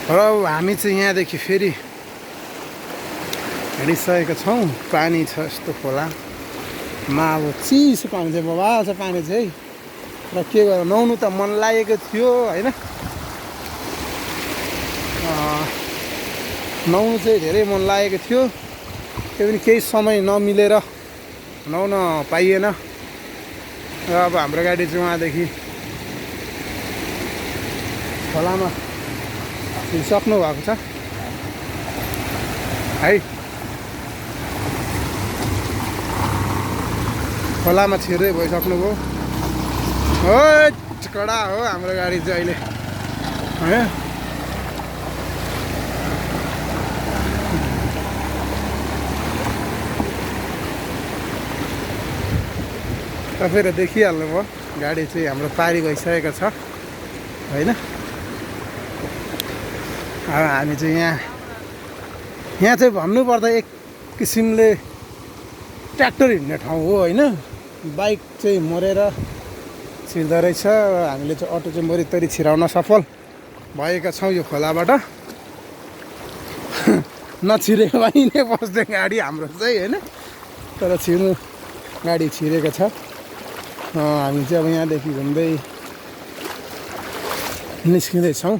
र हामी चाहिँ यहाँदेखि फेरि हिँडिसकेका छौँ। पानी छ यस्तो खोलामा, अब चिसो पानी चाहिँ बबाल छ पानी चाहिँ। र के गर्नु, नुहाउनु त मन लागेको थियो होइन, नुहाउनु चाहिँ धेरै मन लागेको थियो, त्यो पनि केही समय नमिलेर नुहाउन पाइएन। र अब हाम्रो गाडी चाहिँ उहाँदेखि खोलामा छिरिसक्नु भएको छ है। खोलामा छिर्दै भइसक्नुभयो हो, कडा हो हाम्रो गाडी चाहिँ अहिले है। तपाईँहरू देखिहाल्नुभयो गाडी चाहिँ हाम्रो पारी भइसकेको छ होइन। अब हामी चाहिँ यहाँ चाहिँ भन्नुपर्दा एक किसिमले ट्र्याक्टर हिँड्ने ठाउँ हो होइन। बाइक चाहिँ मरेर छिर्दो रहेछ, हामीले चाहिँ अटो चाहिँ मरितरी छिराउन सफल भएका छौँ यो खोलाबाट। नछिरेको भए नै बस्ने गाडी हाम्रो चाहिँ होइन, तर छिर्नु गाडी छिरेको छ। हामी चाहिँ अब यहाँदेखि घुम्दै निस्किँदैछौँ।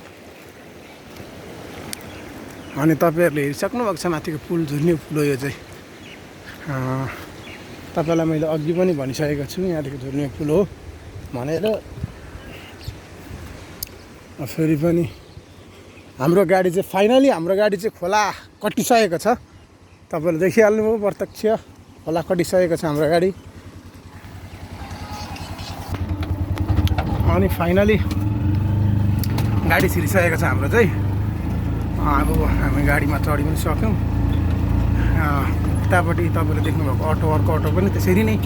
अनि तपाईँहरूले हेरिसक्नु भएको छ माथिको पुल, झुन्ने पुल हो यो चाहिँ। तपाईँलाई मैले अघि पनि भनिसकेको छु यहाँदेखि झुन्ने पुल हो भनेर। फेरि पनि हाम्रो गाडी चाहिँ फाइनली हाम्रो गाडी चाहिँ खोला कटिसकेको छ। तपाईँहरूले देखिहाल्नुभयो प्रत्यक्ष, खोला कटिसकेको छ हाम्रो गाडी। अनि फाइनली गाडी छिरिसकेको छ हाम्रो चाहिँ। अब हामी गाडीमा चढि पनि सक्यौँ। उतापट्टि तपाईँले देख्नुभएको अटो, अर्को अटो पनि त्यसरी नै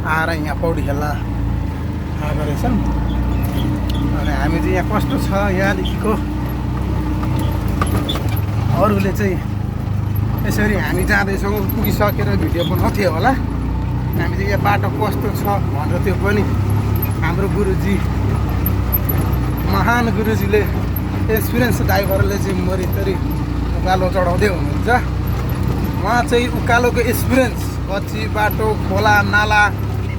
आएर यहाँ पौडी खेल्न आएको रहेछन्। अनि हामी चाहिँ यहाँ कस्तो छ यहाँदेखिको, अरूले चाहिँ यसरी हामी जाँदैछौँ पुगिसकेर भिडियो बनाउँथ्यो होला। हामी चाहिँ यहाँ बाटो कस्तो छ भनेर त्यो पनि हाम्रो गुरुजी, महान गुरुजीले, एक्सपिरियन्स ड्राइभरले चाहिँ मरितरी उकालो चढाउँदै हुनुहुन्छ। उहाँ चाहिँ उकालोको एक्सपिरियन्स, पछि बाटो खोला नाला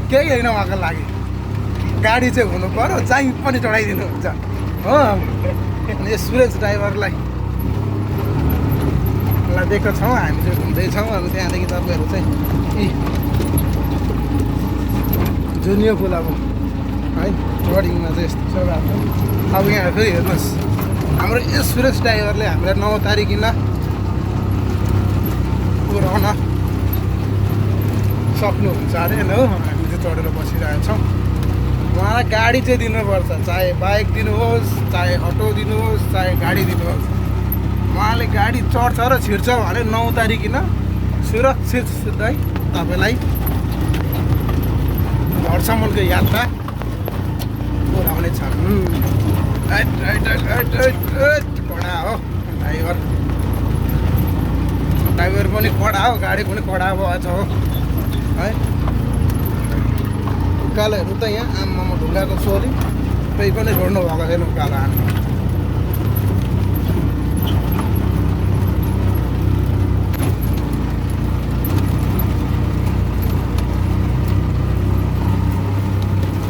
केही होइन उहाँको लागि, गाडी चाहिँ हुनु पऱ्यो, चाहिँ पनि चढाइदिनुहुन्छ हो। एक्सपिरियन्स ड्राइभरलाई दिएको छौँ। हामी चाहिँ घुम्दैछौँ। अनि त्यहाँदेखि तपाईँहरू चाहिँ जुनियर पुल अब है रोडिङमा चाहिँ यस्तो छ बाटो। अब यहाँ फेरि हेर्नुहोस् हाम्रो एक्सपिरियन्स ड्राइभरले हामीलाई 9 तारिकिन पुऱ्याउन सक्नुहुन्छ अरे होइन हो। हामी चाहिँ चढेर बसिरहेछौँ। उहाँलाई गाडी चाहिँ दिनुपर्छ, चाहे बाइक दिनुहोस्, चाहे अटो दिनुहोस्, चाहे गाडी दिनुहोस्। उहाँले गाडी चढ्छ र छिर्छ भने 9 तारिकिन सुरक्षित है तपाईँलाई घरसम्मको यात्रा पुऱ्याउने छ। कडा हो ड्राइभर, ड्राइभर पनि कडा हो, गाडी पनि कडा भएछ हो है। उकालोहरू त यहाँ आम्मामा ढुङ्गाको सोली केही पनि छोड्नु भएको छैन उकालो हान्नु।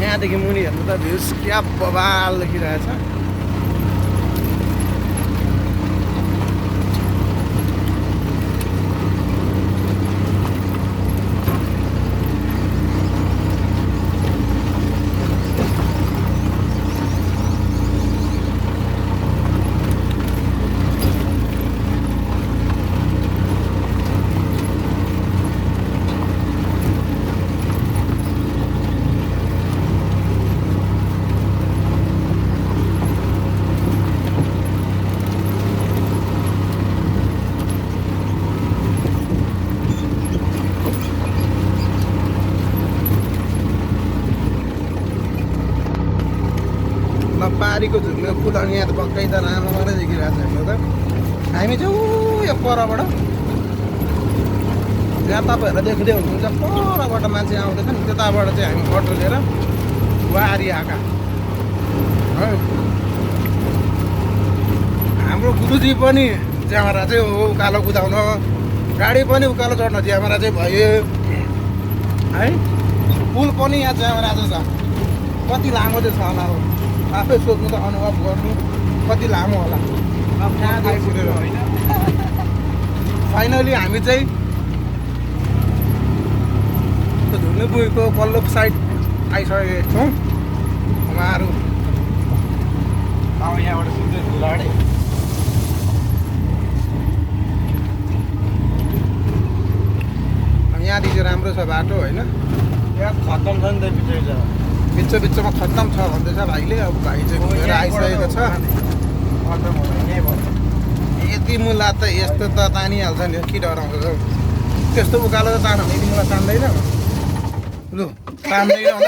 यहाँदेखि मुनि हेर्नु त भ्युज क्या बबाल देखिरहेछ। पारीको झुम्ने पुल अनि यहाँ त पक्कै त राम्रो मात्रै देखिरहेको छ हेर्नु त। हामी चाहिँ यो परबाट जहाँ तपाईँहरूलाई देख्दै हुनुहुन्छ परबाट मान्छे आउँदैछ नि, त्यताबाट चाहिँ हामी अटो लिएर वारी आएका है। हाम्रो गुरुजी पनि ज्यामारा चाहिँ हो उकालो कुदाउन, गाडी पनि उकालो चढ्न ज्यामारा चाहिँ भयो है। पुल पनि यहाँ ज्यामारा चाहिँ छ। कति लामो चाहिँ छ होला हो, आफै सोध्नु त, अनुभव गर्नु कति लामो होला। फाइनली हामी चाहिँ धुर्नेबुईको पल्लो साइड आइसकेका छौँ। उहाँहरू अब यहाँबाट सिधै धुलाडे यहाँदेखि राम्रो छ बाटो होइन। यहाँ खत्तम छ नि त बिच बिचमा खत्तम छ भन्दैछ भाइले। अब भाइ चाहिँ घुमेर आइसकेको छ। यति मुला त यस्तो त तानिहाल्छ नि, के डराउँछ त्यस्तो उकालो त तान्यो भने यति मुला तान्दैन। लु तान्दैन अन्त